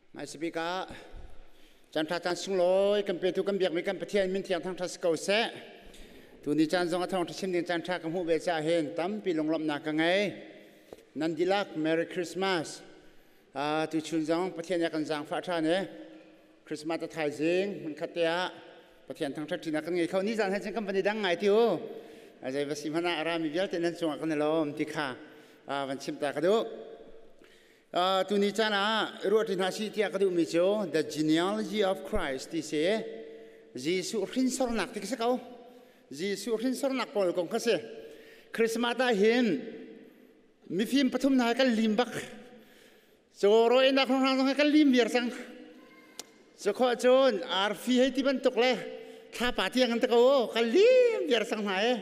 Hmaisabik ah caan ṭha caan sunglawi kan petu kan biakmi kan Pathian min thiang thangṭhat si ko seh. Tuni caan zong a thawngṭha chim ding caan ṭha ka hmuh ve caah hin tampi lunglawmhnak ka ngei. Nan dihlak Merry Christmas. Tuchun zong Pathian nih a kan zaangfah ṭhan i Christmas a thaizing hmunkhat te ah Pathian thangṭhat ṭinak kan ngei kho. Ni zan he cun kan van i dang ngai ti u. Zei va si hmanh ah a rami vialte nan cungah kan i lawm ti kha van chim ta ka duh. Tuni caan ah ruahṭi hna sih tiah ka duhmi cu The Genealogy of Christ ti si. Jesuh hrinsornak ti ka si ko. Jesuh hrinsornak pawl kong kha si. Christmas ah hin mifim pathum hna kan lim bak. Cu rawinak hrawnghrang zong kan lim viar cang. Cu khawh cun arfi hei ti bantuk le thlapa tiang an ti ko kan lim viar cang hna e.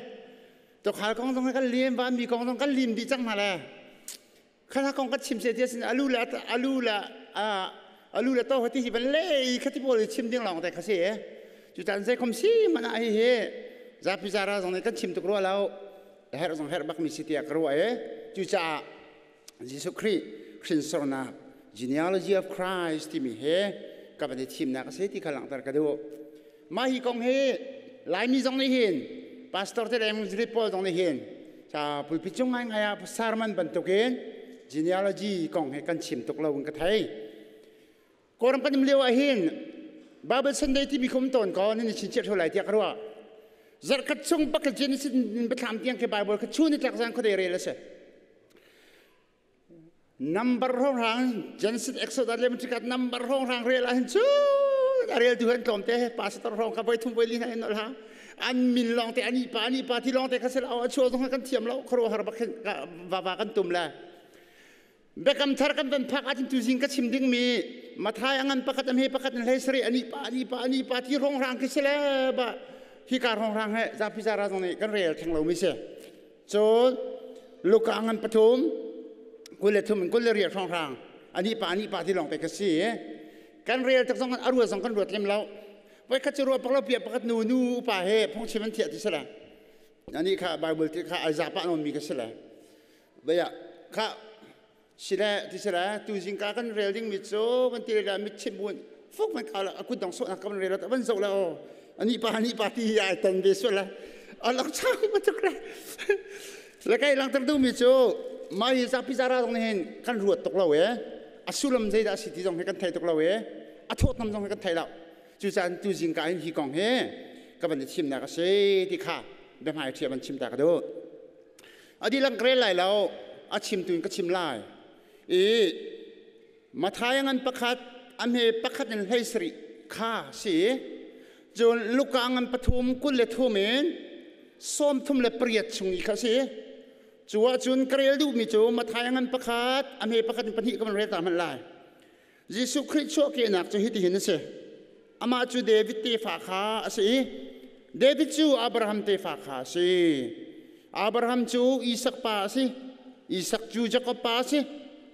Tukhal kong zong kan lim, vanmi kong zong kan lim dih cang hna le. Khana kong ka chim se ti sin alu le alu le alu le to hati hi van le i khati pawl i chim ding lawng te kha si e. Cu tan zei khom si mana hi hi zapi zara zong nih kan chim tuk rua lo. Herh zong herh bak mi si tiah ka ruah e. Cucaah Jesuh Khrih hrinsornak genealogy of Christ timi he ka van i thimnak a si ti kha langhter ka duh. Mah hi kong hi Laimi zong nih hin pastor te le evangelist pawl zong nih hin ca pulpit cung ngaingai ah sermon bantukin genealogy kong he kan chim tuk lo in ka thei. Kawlram kan um lio ah hin Bible Sunday timi khum tawn ko nan i chinchiah ṭheo lai tiah ka ruah. Zarhkhat chung pakhat Genesis in biathlam tiang khi Bible kha chun i tlak zan khuadei rel a si. Number hrawnghrang Genesis Exodus Leviticus number hrawnghrang rel ah hin cu a reltu han tlawm te pastor hrawng ka voi thum voi li hna in nolh ha an min lawng te ani pa ani pa ti lawng te kha sel a chuah zong kan thiam lo khuaruahhar bak hin va va kan tum le Biakam thar kan van phak ahcun tuzing ka chim dingmi Mathai a ngan pakhat a hme pakhat in hlei sarih ani pa ani pa ani pa ti rongrang khi si le ba hika rongrang he zapi zara zong nih kan rel theng lomi si. Cun Luka ngan pathum 23 in 28 hrawnghrang ani pa ani pa ti lawng te ka si. Kan rel tak zong a ruat zong kan ruat lem lo. Voi khat cu ruah pak lo pia pakhat nu nu upa he phungchim an thiah ti si le. Ani kha Bible ti kha ai za pah nawn mi ka si le. Vei ah kha sile ti sile tu zingka kan rel ding mi cu kan ti le mit chim bun fuk man ka a kut dong so nak kan rel van zo la o ani pa ani pa ti ai tan ve so la alak chang ma tuk le le kai lang tar du mi cu mai zapi zara dong hin kan ruat tuk lo e a sulam zeidah si ti zong hi kan thei tuk lo e a thawt nam zong hi kan thei lo cu caan tu zingka hin hi kong he ka van i thimnak a si ti kha biahmai ṭhia van chim ta ka duh. A dihlak ka rel lai lo, a chimtu in ka chim lai. I Matthai ngan pakhat, a hme pakhat in hlei sarih kha si. Cun Luka ngan pathum 23 in 38 chung i kha si. Cu ahcun ka rel duhmi cu Matthai ngan pakhat, a hme pakhat in pahnih ka van rel ta hmanh lai. Jesuh Khrih chuahkehnak cu hitihin a si. Amah cu David tefa kha a si i David cu Abraham tefa kha a si. Abraham cu Isak pa a si. Isak cu Jakob pa a si.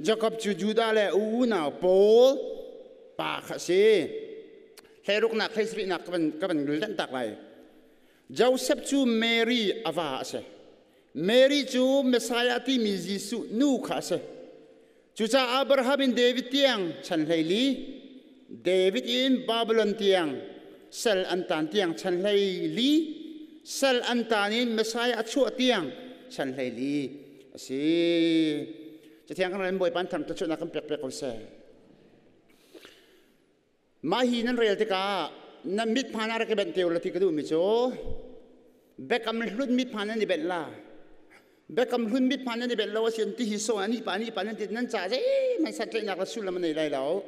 Jakob cu Judah le unau pawl pa kha a si. Hleiruknak hleisarihnak ka van lanh tak lai. Joseph cu Mary a va a si. Mary cu Messiah timi Jesuh nu kha a si. Cucaah Abraham in David tiang chan 14, David in Babylon tiang sal an tan tiang chan 14, sal an tan in Messiah a chuah tiang chan 14 a si. Cathiang kan rel Bawipa an tham thluachuahnak kan pek pek ko seh. Mah hi nan rel tikah nan mithmaan ah rak i benh te u law ti ka duhmi cu biakam hlun mithmaan nan i benh la. Biakam hlun mithmaan nan i benh lo a si ti hi so ani pa ani pa nan ti nan ca zeihmanh santlaihnak le sullam a nei lai lo.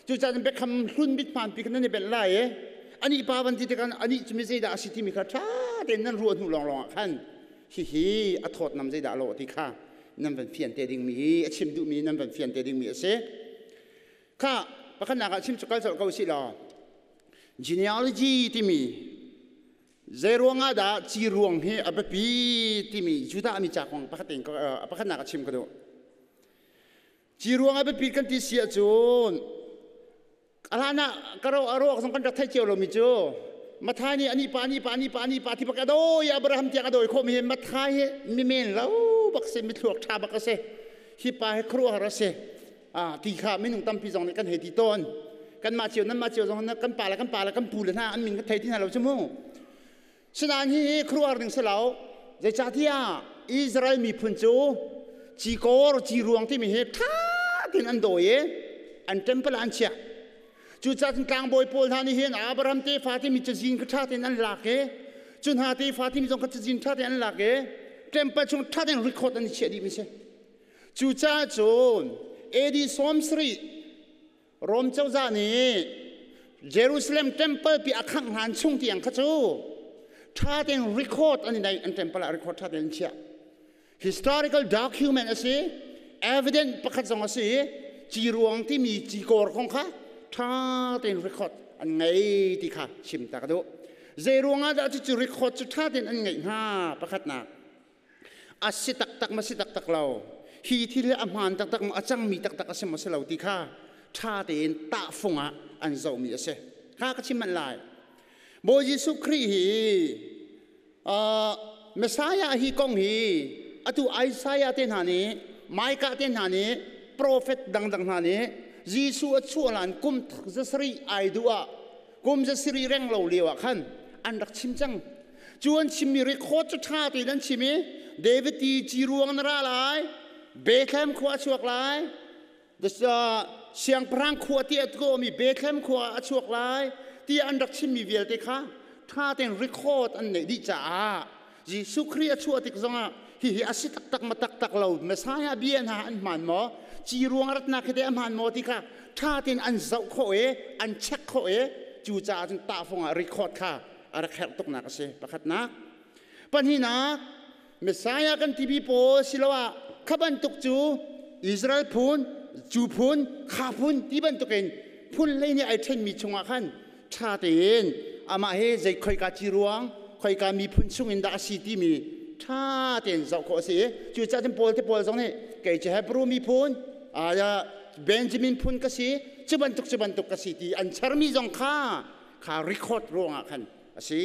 Cucaah biakam hlun mithmaan pi kha nan i benh lai i ani pa van ti tikah ani cu mi zeidah a si timi kha ṭha tein nan ruah hnu lawnglawng ah khan hihi a thawtnam zeidah a lawh ti kha nan van fian te dingmi a chim duhmi nan van fian te dingmi a si. Kha pakhatnak ah chim cu kal colh ko sih law genealogy timi zei ruangah dah ci ruang hi a biapi timi Judah mi ca kong pakhat tein pakhatnak ah chim ka duh. Ci ruang a biapi kan ti si ahcun a hlan ah ka ro a ruak zong kan rak theih cio lomi cu Mathai nih ani pa ani pa ani pa ani pa ti bak a dawi Abraham tiang a dawi khawh mi hi Mathai hi mi men lo bak si mi thluak ṭha bak a si hi pa hi khuaruahhar a si. Ti kha minung tampi zong nih kan hei ti tawn. Kanmah cio nanmah cio zong kan pa le kan pa le kan pu le hna an min kan thei ti hna lo cu mu. Sinain hihi khuaruahhar ding si lo. Zeicahtiah Israel miphun cu cikawr ciruang timi hi ṭha tein an dawi i an temple ah an chiah. Cucaah cun tlangbawi pawl hna nih hin Abraham tefa timi cazin kha ṭha tein an lak i cu hna tefa timi zong kha cazin ṭha tein an lak i temple chung ṭha tein record an i chiah dihmi si. Cucaah cun AD 70 Rom cozah nih Jerusalem temple pi a khangh hlan chung tiang kha cu ṭha tein record an i neih, an temple ah record ṭha tein an chiah. Historical document a si, evidence pakhat zong a si i ciruang timi cikawr kong kha ṭha tein record an ngei ti kha chim ta ka duh. Zei ruangah dah cucu record cu ṭha tein an ngeih hnga? Pakhatnak, a si taktak ma si taktak lo hi thil hi a hmaan taktak maw a cangmi taktak a si maw si lo ti kha ṭha tein tahfung ah an zohmi a si kha ka chim manh lai. Bawi Jesuh Khrih hi Messiah hi kong hi atu Isaiah te hna nih, Micah te hna nih, profet dangdang hna nih Jesuh a chuah hlan kum 700 ai duh ah, kum 700 reng lo lio ah khan an rak chim cang. Cu an chimmi record cu ṭha tein an chim i David ti ci ruang na ra lai, Bethlehem khua a chuak lai, siangpahrang khua ti a mi Bethlehem khua a chuak lai ti an rak chimmi vialte kha ṭha tein record an neih dih caah Jesuh Khrih a chuah tik zongah hihi a si taktak ma taktak lo, Messiah bia hna an hmaan maw, ci ruang a ratnak hi teh a hmaan maw ti kha ṭha tein an zoh khawh i an check khawh i cucaah cun tahfung ah record kha a rak herh tuknak a si. Pakhatnak. Pahnihnak, Messiah kan timi pawl siloah kha bantuk cu Israel phun, cu phun, kha phun ti bantukin phun lei nih ai ṭhenmi chungah khan ṭha tein amah hi zei khoika ci ruang, khoika miphun chungin dah a si timi ṭha tein zoh khawh a si i cucaah cun Paul te pawl zong nih kei cu Hebrew miphun, Benjamin phun ka si, cu bantuk cu bantuk ka si ti an charmi zong kha kha record ruangah khan a si.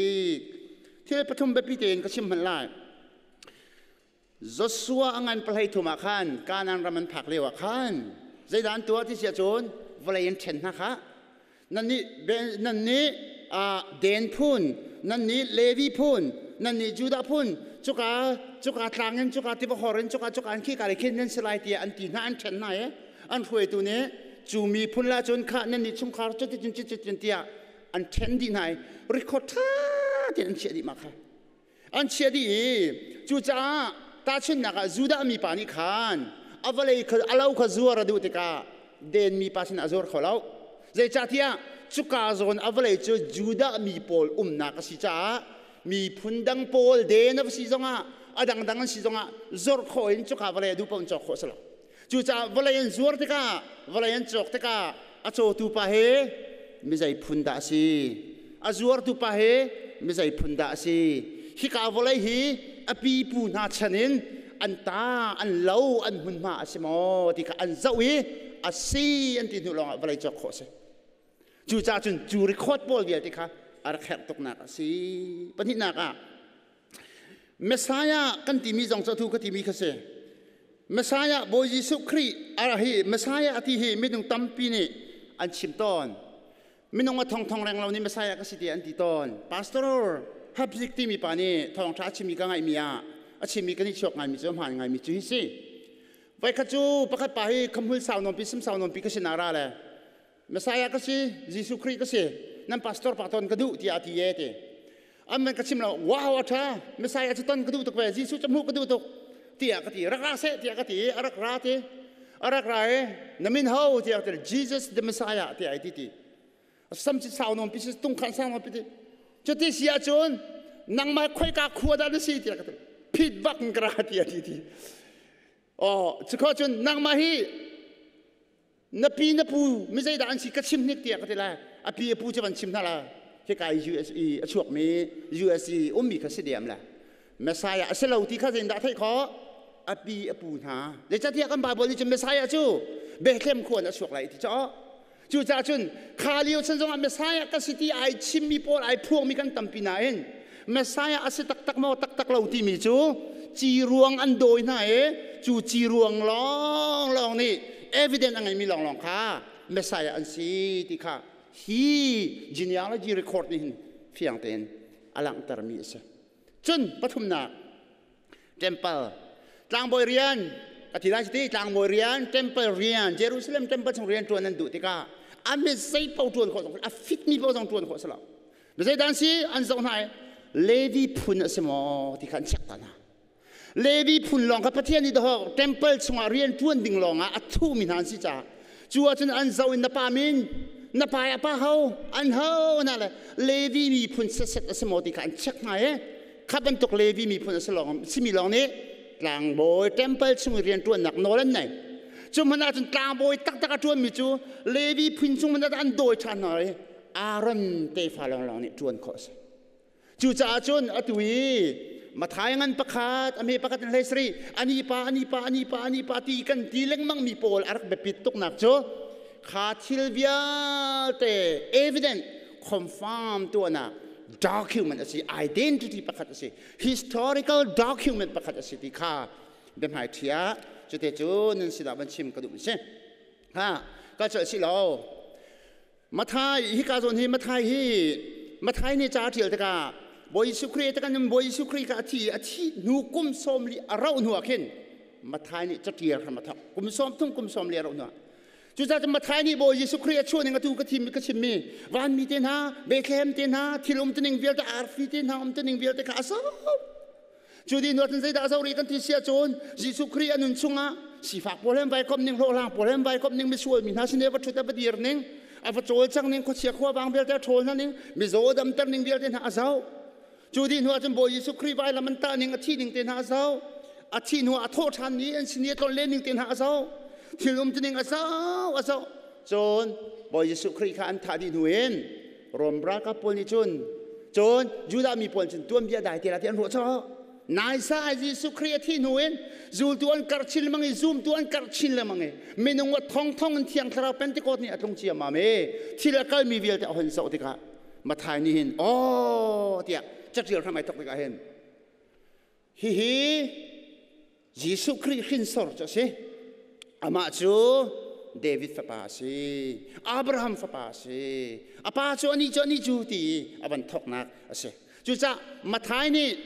Thil pathum biapi tein ka chim hmanh lai. Joshua a ngan 13 ah khan Kanaan ram an phak lio ah khan zeidah an tuah ti si ahcun vawlei an ṭhen hna kha. Nannih Dan phun, nannih Levi phun, nannih Judah phun, cuka cuka tlang in, cuka tiva hor in, cuka cuka in khika le khin nan si lai tiah an ti hna, an ṭhen hna i an hruaitu nih cu miphun la cun kha nannih chungkhar cuticun cuticun tiah an ṭhen dih hna i record ṭha tein an chiah dih mah kha an chiah dih i cucaah tahchunhnak ah Judah mipa nih khan a vawlei kha a lo kha zuar a duh tikah Den mipa sinah a zuar kho lo. Zeicahtiah cuka zawn a vawlei cu Judah mi pawl umnak a si caah miphun dang pawl den a va si zongah, a dangdang an si zongah zorh khawh in cuka vawlei a duh paoh in cawk khawh a si lo. Cucaah vawlei an zuar tikah, vawlei an cawk tikah a cawtu pa hi mizei phun dah a si? A zuartu pa hi mizei phun dah a si? Hika vawlei hi a pipu hna chan in an ta, an lo, an hmunhma a si maw ti kha an zoh i a si an ti hnu lawngah vawlei cawk khawh a si. Cucaah cun cu record pawl vialte kha a rak herh tuknak a si. Pahnihnak ah Messiah kan timi zong cu atu ka timi kha si. Messiah Bawi Jesuh Khrih hi Messiah a ti hi minung tampi nih an chim tawn. Minung a thongthong reng lo nih Messiah ka si tiah an ti tawn. Pastor Habzik timi pa nih thawngṭha a chimmi ka ngaihmi ah a chimmi kan i chuak ngaimi cu hmaan ngaimi cu hi si. Voikhat cu pakhat pa hi khamhul sau nawnpi sim sau nawnpi ka sinah ra le Messiah ka si, Jesuh Khrih ka si, nan pastor pa ton ka duh tiah a ti e ti. An man ka chim lo, wow a ṭha, Messiah cu ton ka duh tuk ve, Jesuh cu hmuh ka duh tuk tiah ka ti, rak ra seh tiah ka ti, a rak ra ti. A rak ra i, na min ho tiah ka ti, Jesus the Messiah tiah ai ti ti. Sam ci sau nawn pi si, tung khan sau nawn pi ti. Cuti si ahcun nangmah khoika khua dah na si tiah ka ti. Phit bak in ka ra tiah ti ti. Oh, cukhawh cun nangmah hi na pi na pu mi zeidah an si ka chim hnik tiah ka ti lai. A pi a pu cu van chim hna la, hika i US i a chuakmi US i ummi kha si diam le Messiah a si lo ti kha zeitindah theih khawh? A pi a pu hna, zeicahtiah kan Bible nih cun Messiah cu Bethlehem khua in a chuak lai ti caw. Cucaah cun kha lio chan zongah Messiah ka si ti ai chimmi pawl, ai phuangmi kan tampi nain Messiah a si taktak maw taktak lo timi cu ci ruang an dawi hna i cu ci ruang lawnglawng nih Evidence a ngeimi lawnglawng kha Messiah an si ti kha hi genealogy record nih hin fiang tein a langhtermi a si. Cun pathumnak, temple tlangbawi rian ka ti lai ti tlangbawi rian, temple rian, Jerusalem temple chung rian ṭuan an duh tikah a mit zei paoh ṭuan khawh zong, a fitmi paoh zong ṭuan khawh si lo. Zeidan si an zoh hna i Levi phun a si maw ti kha an check ta hna. Levi phun lawng kha Pathian nih dahawk temple chungah rian ṭuan ding lawngah a thuhmi hna an si caah cu ahcun an zoh in na pa min, na pa a pa ho an ho hna le Levi miphun setset a si maw ti kha an check hna i kha bantuk Levi miphun a si lawng simi lawng nih tlangbawi temple chung i rian ṭuannak nawl an nei. Cu hmanh ahcun tlangbawi taktak a ṭuanmi cu Levi phun chung hmanh ah an dawi ṭhan hna i Aaron tefa lawnglawng nih ṭuan khawh a si. Cucaah cun atu i Mathai ngan pakhat, a hme pakhat in hlei sarih, ani pa, ani pa, ani pa, ani pa ti kan ti lengmang mi pawl a rak biapit tuknak cu kha thil vialte evident confirm tuahnak document a si, identity pakhat a si, historical document pakhat a si ti kha biahmai ṭhia cute cu nan sinah van chim ka duh mi si. Ha, ka chalh si lo. Mathai hika zawn hi Mathai hi Mathai nih ca a ṭial tikah Bawi Jesuh Khrih te kan Bawi Jesuh Khrih kha a thi, a thih hnu kum 40 a rauh hnu ah khin Mathai nih caṭial hram a thawk. Kum 30, kum 40 a rauh hnu ah. Cucaah cun Mathai nih Bawi Jesuh Khrih a chuah ning atu ka thim ka chimmi vanmi te hna, Bethlehem te hna, thil um tuning vialte, arfi te hna um tuning vialte kha a zoh. Cu dih hnu ahcun zeidah a zoh rih kan ti si ahcun Jesuh Khrih a nun chungah sifak pawl he vai komh ning, hlawhhlang pawl he vai komh ning, misual mi hna sin i va ṭhut a va dir ning, a va cawlcang ning, khuachia khuavang vialte a ṭhawl hna ning, mizaw damter ning vialte hna a zoh. Cu dih hnu ahcun Bawi Jesuh Khrih vailam an tah ning, a thih ning te hna a zoh. A thih hnu ah a thawh ṭhan ni, an sin i a tlon len ning te hna a zoh. Thil um ning a zoh, a zoh. Cun Bawi Jesuh Khrih kha an thah dih hnu in Rom ralkap pawl nih cun cun Judah mi pawl cun tuanbia dai te la ti an ruah caw. Naisa Jesuh Khrih a thih hnu in zultu an karh chin lengmang i zumtu an karh chin lengmang i minung a thongthong in Thiang Thlarau Pentecost nih a tlung ciammam i thil a kalmi vialte a hon zoh tikah Mathai nih hin aw tiah catial hram ai thok tikah hin hihi Jesuh Khrih hrinsor cu a si. Amah cu David fapa a si. Abraham fapa a si. A pa cu anih cu anih cu ti a van thawknak a si. Cucaah Mathai nih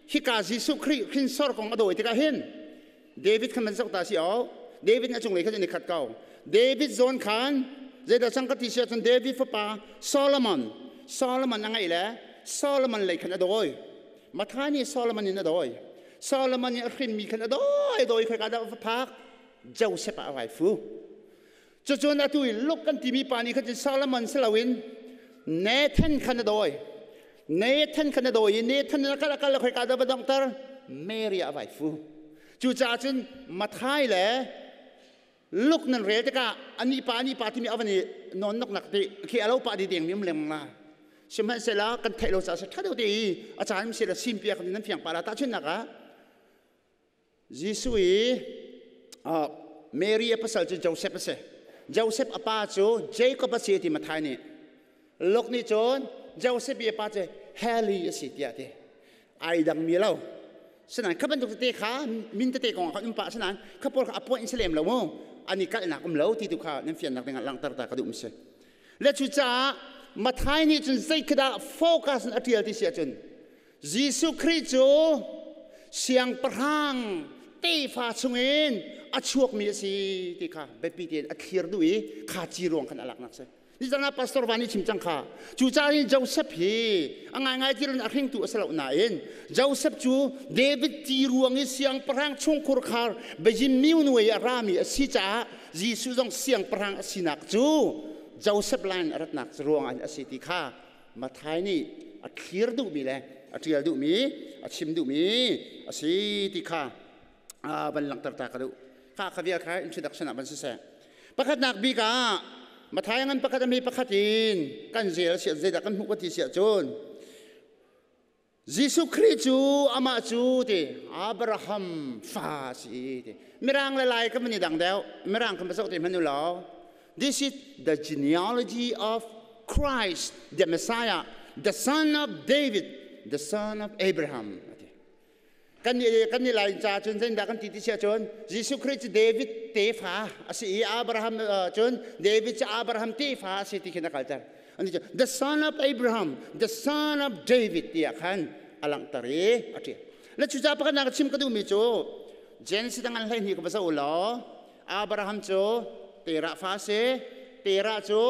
hika Jesuh Khrih hrinsor kong a dawi tikah hin David khan van zoh ta si aw. David a cunglei khan in i khat ko. David zawn khan zeidah cang ka ti si ahcun David fapa Solomon, Solomon a ngeih le Solomon lei khan a dawi. Mathai nih Solomon in a dawi. Solomon nih a hrinmi khan a dawi dawi khoi ka dah va phak Joseph ah a vai fu. Cucun atu i Luke kan timi pa nih khan cun Solomon si loin Nathan khan a dawi. Nathan khan a dawi i Nathan a kal a kal khoi ka dah va donghter Mary ah a vai fu. Cucaah cun Mathai le Luke nan rel tikah ani pa ani pa timi a van i non noknak ti khi alo pa di deng mi um lengmang la. Sihmanhsehlaw kan theih lo caah ṭha deuh te i a caan sila simpiak in nan fiang pa la. Tahchunhnak ah Jesuh i Mary a pasal cu Joseph a si. Joseph a pa cu Jacob a si ti Mathai nih. Luke nih cun Joseph i a pa cu Heli a si tiah ti. Ai dang mi lo. Sinain kha bantuk tete kha min tete kong ah khan um pah, sinain kha pawl kha a point si lem lo mu. An i kalhnak um lo ti tu kha nan fiannak dingah langhter ta ka duh mi si. Le cucaah Mathai nih cun zei khi dah focus in a ṭial ti si ahcun Jesuh Khrih cu siangpahrang tefa chungin a chuakmi a si ti kha biapi tein a thlir duh i kha ci ruang khan a laknak si. Nizan ah Pastor Van nih chim cang kha. Cucaah hin Joseph hi a ngaingai ti a hringtu a si lo nain Joseph cu David ti ruang i siangpahrang chungkhur khar Beijing Miu a rami a si caah Jesuh zong siangpahrang a sinak cu Joseph line a ratnak ruangah a si ti kha Mathai nih a thlir duhmi le a ṭial duhmi, a chim duhmi a si ti kha van langhter ta ka duh. Kha kha vial kha introduction ah van siseh. Pakhatnak bik ah Mathai ngan pakhat a mi pakhat in kan zel si zeidah kan hmuh ka ti si ahcun Jesuh Khrih cu amah cu ti Abraham fa si ti. Mirang le Lai kan van i dang deuh. Mirang kan va zoh te hmanh u law. This is the genealogy of Christ, the Messiah, the son of David, the son of Abraham. Kan kan i lai ca cun zeidah kan ti ti sia cun Jesuh Khrih cu David tefa a si i Abraham cun David cu Abraham tefa a si ti khin a kalter. Ani cu the son of Abraham, the son of David tiah khan a langhter i a ṭial. Le cucaah pakhatnak chim ka duhmi cu Genesis dang an 12 ka va zoh u law Abraham cu Terah fa a si. Terah cu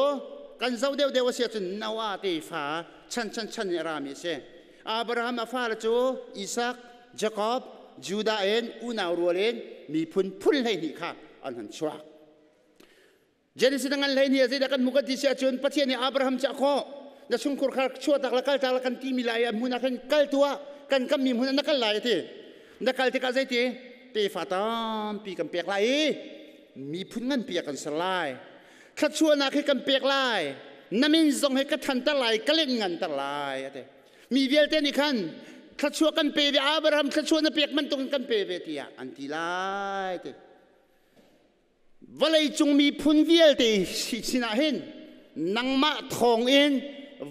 kan zoh deuhdeuh a si ahcun Noah tefa chan chan chan in a rami a si. Abraham a fale cu Isak, Jakob, Judah in unau rual in miphun phun 12 kha an hun chuak. Genesis ngan 12 ah zeidah kan hmuh kan ti si ahcun Pathian nih Abraham cu a khawh na chungkhur kha chuahtak le kaltak le kan timi lai a hmun ah khan kal tuah kan kammi hmun ah na kal lai a ti. Na kal tikah zeiti tefa tampi kan pek lai i miphun nganpi ah kan ser lai. Thluachuahnak hi kan pek lai. Na min zong hi ka thanter lai, ka len nganter lai a ti. Mi vialte nih khan thluachuah kan pe ve Abraham thluachuah na pek bantukin kan pe ve tiah an ti lai ti. Vawlei cung miphun vialte sinah hin nangmah thawng in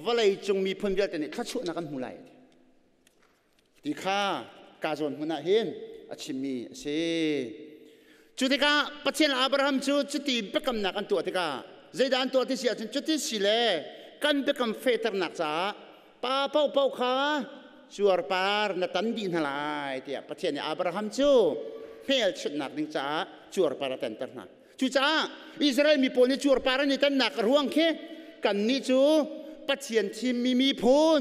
vawlei cung miphun vialte nih thluachuahnak kan hmu lai ti kha ka zawn hmun ah hin a chimmi a si. Cu tikah Pathian Abraham cu cuti biakamnak an tuah tikah zeidah an tuah ti si ahcun cuti si le kan biakam fehternak caah pa paohpaoh kha cuarpar na tan dih hna lai tiah Pathian nih Abraham cu hmelchunhnak ding caah cuarpar a tanter hna. Cucaah Israel mi pawl nih cuarpar an i tannak a ruang khi kannih cu Pathian thimmi miphun,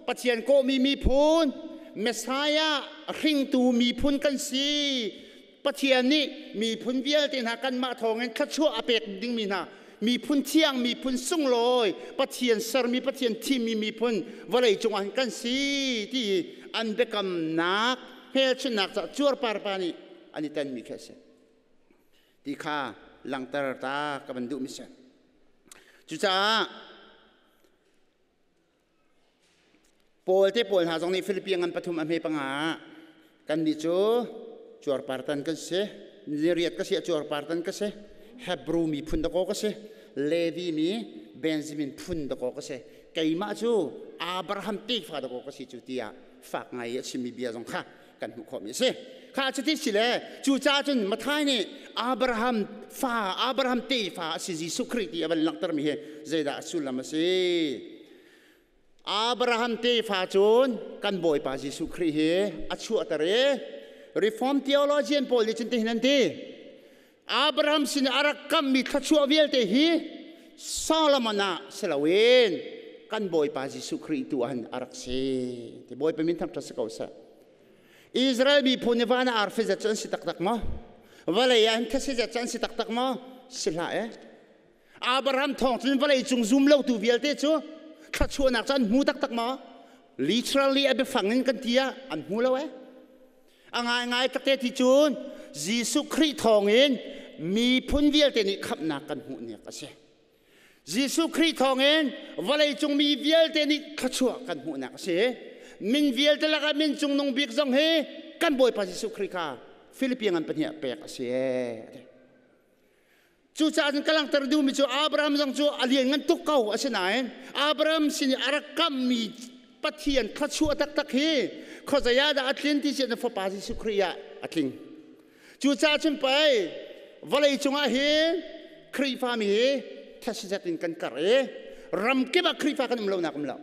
Pathian kawhmi miphun, Messiah hringtu miphun kan si. Pathian nih miphun vialte hna kanmah thawngin thluachuah a pek dingmi hna miphun thiang, miphun sunglawi, Pathian sermi, Pathian thimmi miphun vawlei cungah hin kan si ti an biakamnak hmelchunhnak caah cuarpar pa nih an i tanmi khi a si. Ti kha langhter ta ka van duhmi si. Cucaah Paul te pawl hna zong nih Filipi ngan pathum a hme panga ah kannih cu cuarpartan kan si, niriat ka si ah cuarpartan ka si, Hebrew miphun dakaw ka si, Levi mi Benjamin phun dakaw ka si, keimah cu Abraham tefa dakaw ka si cu tiah fak ngai i a chimmi bia zong kha kan hmuh khawhmi a si. Kha cuti si le cucaah cun Matthai nih Abraham fa, Abraham tefa a si Jesuh Khrih ti a van langhtermi hi zeidah a sullam a si? Abraham tefa cun kan Bawipa Jesuh Khrih hi a chuahter i Reform theologian pawl nih cun tihin an ti. Abraham sin a rak kammi thluachuah vialte hi Solomon ah si loin kan Bawipa Jesuh Khrih tu ah hin a rak si. Ti Bawipa min thangṭhat si ko seh. Israel miphun nih van ah arfi zat cu an si taktak maw? Vawlei ah hin thasi zat cu an si taktak maw? Si hlah eh. Abraham thawng cun vawlei cung zum lotu vialte cu thluachuahnak cu an hmu taktak maw? Literally a biafang in kan ti ah an hmu lo eh. A ngaingai takte ti cun Jesuh Khrih thawngin miphun vialte nih khamhnak kan hmuh nek a si. Jesuh Khrih thawngin vawleicung mi vialte nih thluachuah kan hmuhnak a si. Min vialte lakah min cungnung bik zong hi kan Bawipa Jesuh Khrih kha Filipi ngan pahnih ah pek a si. Cucaah cun ka langhter duhmi cu Abraham zong cu a lianngan tuk ko asinain Abraham sin i a rak kammi Pathian thluachuah taktak hi khuazei ah dah a tlin ti si na fapa Jesuh Khrih ah a tling. Cucaah cun pei vawlei cungah hin Khrihfami hi thasizat in kan kar i ramkip ah Khrihfa kan um lonak um lo.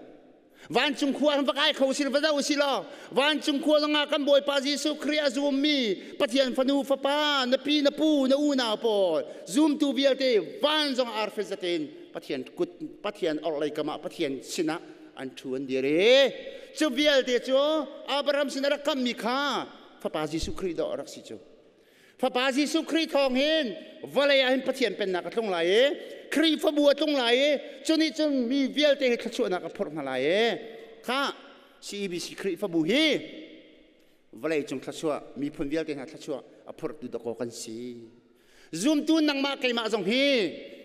Vancung khua han va kai kho si va do si law vancung khua zongah kan Bawipa Jesuh Khrih a zummi Pathian fanu fapa na pi na pu na unau pawl zumtu vialte van zong arfi zatin Pathian kut Pathian orhlei kam ah Pathian sinah an thu an dir i cu vialte cu Abraham sin a rak kammi kha fapa Jesuh Khrih dawh a rak si cu. Fapa Jesuh Khrih thawng hin vawlei ah hin Pathian pennak a tlung lai i Khrihfabu a tlung lai i cu nih cun mi vialte hi thluachuahnak a phurh hna lai i kha CEBC Khrihfabu hi vawlei cung thluachuah miphun vialte hna thluachuah a phurtu dakaw kan si. Zumtu nangmah keimah zong hi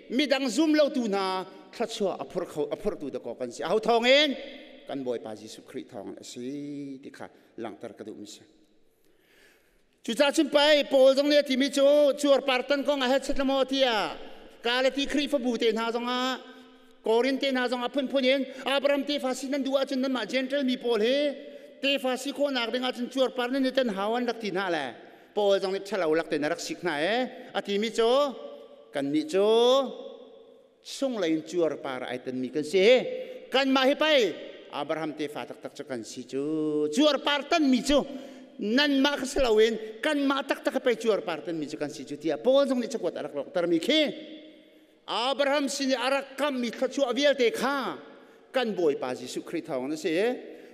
midang zum lotu hna thluachuah a phur kho a phurtu dakaw kan si. Aho thawng in kan Bawipa Jesuh Khrih thawng a si ti kha langhter ka duhmi si. Cucaah cun pei Paul zong nih a timi cu cuarpartan kong ah het maw tiah Galati Khrihfabu te hna zongah Korin te hna zongah phunphun in Abraham tefa si nan duh ahcun nanmah Gentile mi pawl hi Tefa si khawhnak ding ahcun cuarpar nan i tan hau an rak ti hna le Paul zong nih ṭhalo lak tein a rak sik hna e. A timi cu kannih cu chunglei in cuarpar ai tanmi kan si. Kanmah hi pei Abraham tefa taktak cu kan si cu. Cuarpar tanmi cu nanmah kha si loin kanmah taktak hi pei cuarpar tanmi cu kan si cu tiah Paul zong nih cakuat a rak rawktermi khi Abraham sin i a rak kammi thluachuah vialte kha kan Bawipa Jesuh Khrih thawng a si.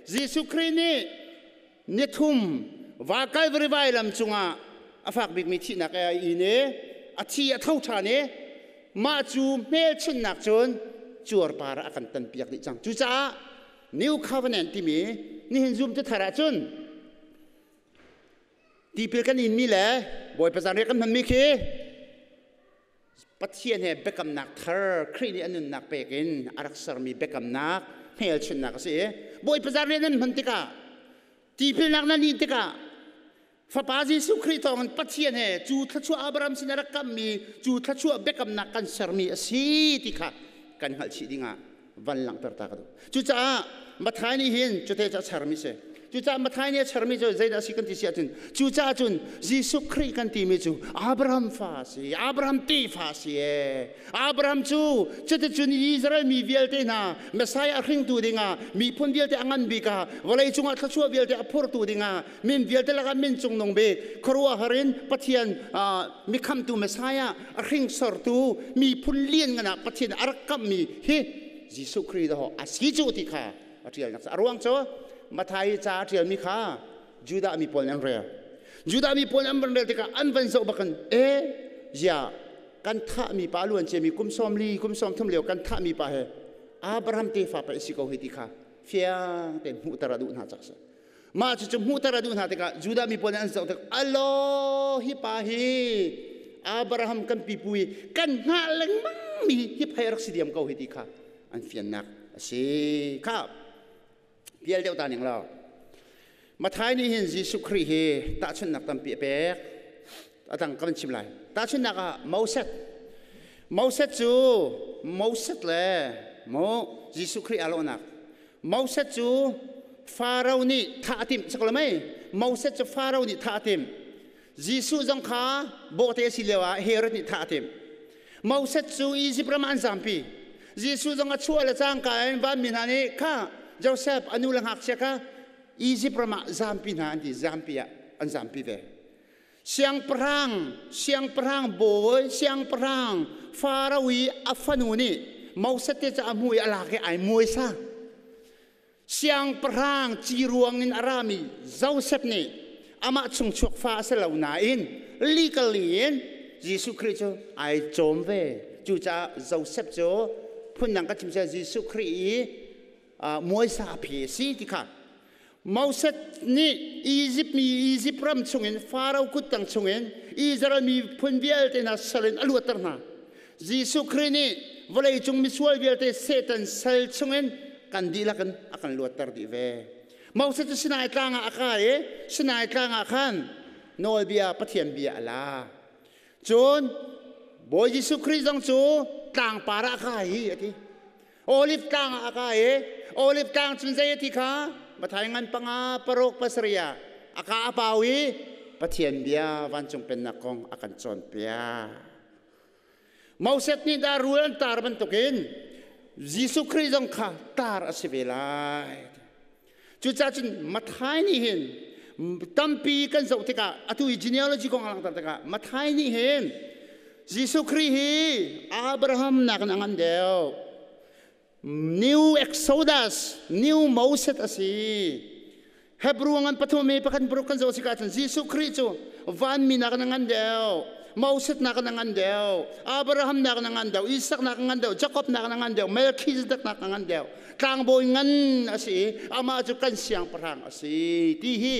Jesuh Khrih nih nithum va Calvary vailam cungah a fak bikmi thihnak a in i a thi a tho ṭhan i mah cu hmelchunhnak cun cuarpar a kan tanpiak dih cang. Cucaah New Covenant timi nihin zum tu thar ahcun tipil kan inmi le Bawipa zanriah kan hmanmi khi Pathian he biakamnak thar Khrih nih a nunnak pek in a rak sermi biakamnak hmelchunhnak a si i Bawipa zanriah nan hman tikah tipilnak nan in tikah Fapa Jesuh Khrih thawngin Pathian he cu thluachuah Abraham sin a rak kammi cu thluachuah biakamnak kan sermi a si ti kha kan hngalh chih dingah van langhter ta ka duh. Cucaah Matthai nih hin cute cu a charmi si. Cucaah Matthai nih a charmi cu zeidah a si kan ti si ahcun cucaah cun Jesuh Khrih kan timi cu Abraham fa a si, Abraham tefa a si ee. Abraham cu cuticun Israel mi vialte hna Messiah a hringtu dingah miphun vialte a ngan bik ah vawlei cungah thluachuah vialte a phurtu dingah min vialte lakah min cungnung bik khuaruahhar in Pathian mikhamtu Messiah a hringsortu miphun lianngan ah Pathian a rak kamhmi hi Jesuh Khrih dawh a si cu ti kha a ṭialnak a ruang cu Matthai ca a ṭialmi kha Judah mi pawl an rel. Judah mi pawl an van rel tikah an van zoh bakin e zia kan thahmi pa luan ciami kum 40 kum 30 lio kan thahmi pa he Abraham tefa pa si ko hi ti kha fiang tein hmuhter a duh hna cak si. Mah cucu hmuhter a duh hna tikah Judah mi pawl nih an zoh tik alo hi pa hi Abraham kan pipu i kan hngah lengmang mi hi phei rak si diam ko hi ti kha an fiannak a si kha pial deuh ta ning law Mathai nih hin Jesuh Khrih hi tahchunhnak tampi a pek a dang kan chim lai tahchunhnak ah Moses Moses cu Moses le mo Jesuh Khrih aa lawhnak Moses cu Faro nih thah a timh sak lo mei Moses cu Faro nih thah a timh Jesuh zong kha bawhte a si lio ah Herod nih thah a timh Moses cu Izipt ram ah an zampi Jesuh zong a chuah le cangka in vanmi hna nih kha Joseph a nu le ngakchia kha Izipt ram ah zampi hna an ti zampi ah an zampi ve Siangpahrang, siangpahrang bawi, siangpahrang Faro i a fanu nih Moses te cu a hmu i a lak i ai muaisa. Siangpahrang ciruang in a rami Joseph nih amah chungchuak fa a si lo nain legally in Jesuh Khrih cu ai cawm ve. Cucaah Joseph cu phundang ka chim Jesuh Khrih i muaisa a phi a si ti kha Moses nih Izipt mi Izipt ram chungin Faro kuttang chungin Israel miphun vialte hna sal in a luatter hna. Jesuh Khrih nih vawleicung misual vialte Satan sal chungin kan dihlak in a kan luatter dih ve. Moses cu Sinai tlang ah a kai i Sinai tlang ah khan nawlbia Pathian bia a la. Cun Bawi Jesuh Khrih zong cu tlangpar ah a kai i a ti. Olive tlang ah a kai i Olive tlang cun zei a ti kha Matthai ngan 5 6 7 ah a ka a pau i Pathian bia vancung pennak kong a kan cawnpiak. Moses nih dah rul an tar bantukin Jesuh Khrih zong kha tar a si ve lai. Cucaah cun Matthai nih hin tampi kan zoh tikah atu i genealogy kong a langhter tikah Matthai nih hin Jesuh Khrih hi Abraham nakin a ngan deuh. New Exodus, New Moses a si. Hebrew ngan pathum i pakhat paruk kan zoh sikah cun Jesuh Khrih cu vanmi nakin a ngan deuh. Moses nakin a ngan deuh. Abraham nakin a ngan deuh. Isak nakin a ngan deuh. Jacob nakin a ngan deuh. Melchizedek nakin a ngan deuh. Tlangbawi ngan a si i amah cu kan siangpahrang a si ti hi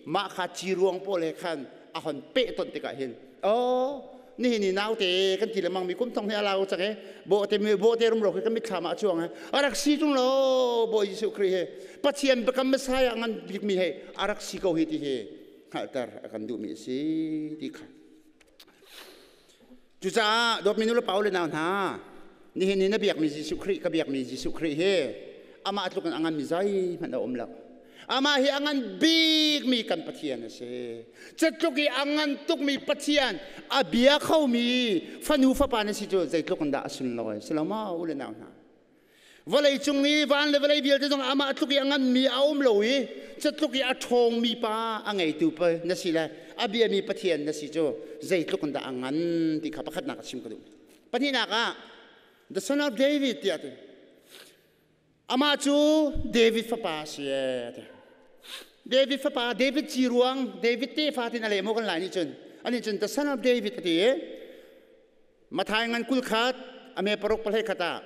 mah kha ciruang pawl he khan a hon pehtonh tikah hin oh nihin ni naute kan ti lengmang mi kum thong he a lau cang e bawhte mi bawhte rumro khi kan mitthlam ah a cuang e a rak si tung lo Bawi Jesuh Khrih he Pathian biakam Messiah ngan bik mi he a rak si ko hi ti hi hngalhter a kan duhmi a si ti kha Cucaah dawtmi nu le pa le nau hna, nihin ni na biakmi Jesuh Khrih ka biakmi Jesuh Khrih hi amah tluk in a nganmi zeihmanh a um lo. Amah hi a ngan bikmi kan Pathian a si. Cutluk i a ngan tukmi Pathian a bia khomi fanu fapa na si cu zeitluk in dah a sunlawi. Si lo maw u le nau hna? Vawlei cung i van le vawlei vialte zong amah tluk i a nganmi a um lo i cutluk i a ṭhawngmi pa a ngeitu pa na si le a biami Pathian na si cu zeitluk in dah a ngan ti kha pakhatnak a chim ka duh. Pahnihnak ah the son of David tiah ti. Amah cu David fapa a si ee ti. David fapa, David ci ruang, David tefa tin a leh maw kan lai nih cun. Ani cun the son of David a ti i Mathai ngan 21 a me paruk pahlei khat ah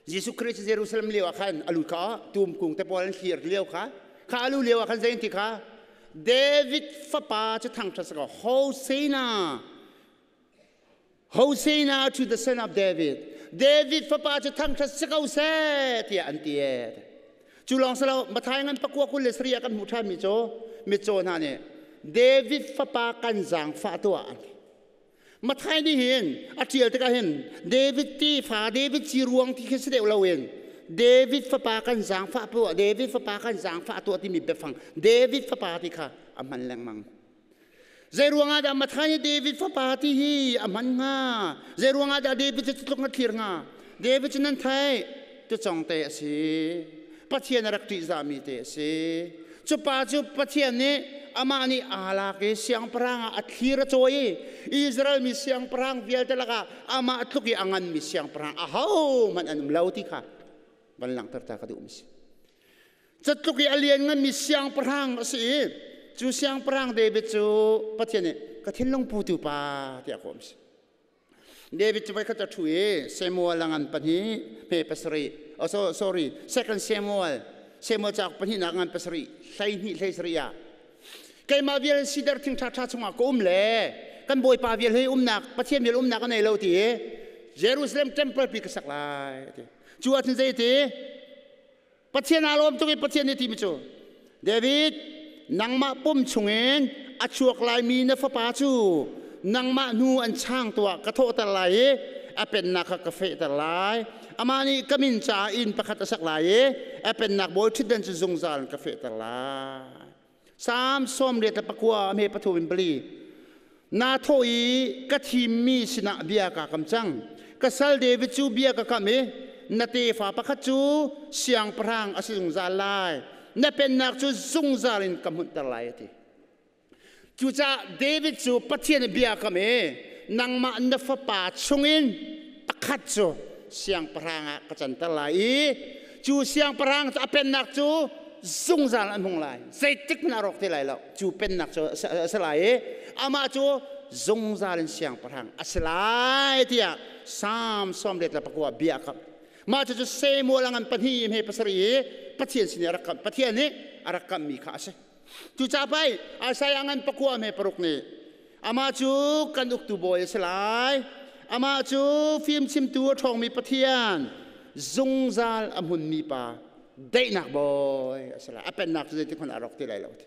Jesuh Khrih cu Jerusalem lio ah khan a lut kha tum kung te pawl an thlir lio kha kha a lu lio ah khan zei an ti kha David fapa cu thangṭhat si ko Hosanna Hosanna to the son of David. David fapa cu thangṭhat si ko seh tiah an ti ee. Cu lawng si lo Mathai ngan pakua 27 ah kan hmuh ṭhanmi cu mitcaw hna nih David fapa kan zaangfah tuah an ti. Mathai nih hin a ṭial tikah hin David tefa David ci ruang ti khi si deuh loin David fapa kan zaangfah tuah David fapa kan zaangfah tuah timi biafang David fapa ti kha a hman lengmang. Zei ruangah dah Mathai nih David fapa ti hi a hman hnga? Zei ruangah dah David cu tluk na thlir hnga? David cu nan theih tucong te a si. Pathian a rak ṭihzahmi te a si. Cu pa cu Pathian nih amah nih aa lak i siangpahrang ah a thlir a cawi i Israel mi siangpahrang vialte lakah amah tluk i a nganmi siangpahrang ahohmanh an um lo ti kha van langhter ta ka duhmi si. Catluk i a liannganmi siangpahrang a si i cu siangpahrang David cu Pathian nih ka thinlung putu pa tiah kawh a si. David cu voikhat a ṭhu i Samuel a ngan pahnih hme pasarih oh, so, sorry second Samuel Samuel cauk pahnihnak ngan pasarih 12 17 ah keimah vial sidar thing ṭhaṭha chungah ka um le kan bawipa vial hi umnak Pathian vial umnak a nei lo ti i Jerusalem temple pi ka sak lai ti cu ahcun zei ti Pathian aa lawm tuk i Pathian nih timi cu David nangmah pum chungin a chuak laimi na fapa cu nangmah hnu an chang tuah ka thawhter lai i a pennak kha ka fehter lai amah nih ka min caah inn pakhat a sak lai i a pennak bawi ṭhutdan cu zungzal in ka fehter lai Salm 89 a hme pathum in pali. Na thawh i ka thimmi sinah bia kaa kam cang. Ka sal David cu bia ka kam i na tefa pakhat cu siangpahrang a si zungzal lai. Na pennak cu zungzal in ka hmunhter lai a ti. Cucaah David cu Pathian i bia kam i nangmah na fapa chungin pakhat cu siangpahrang ah ka canter lai i cu siangpahrang cu a pennak cu zungzal an hung lai zeitik hmanh a rawk ti lai lo cu pennak cu a si lai i amah cu zungzal in siangpahrang a si lai tiah Psalm 89 bia a kamh mah cucu Samuel a ngan pahnih he pasarih i Pathian sin i a rak kamh Pathian nih a rak kamhmi kha a si cucaah pei Isaiah ngan pakua he paruk nih amah cu kan uktu bawi a si lai amah cu fimchimtu a ṭhawngmi Pathian zungzal a hmunmi pa daihnak bawi a si lai a pennak cu zeitik hmanh a rawk ti lai lo ti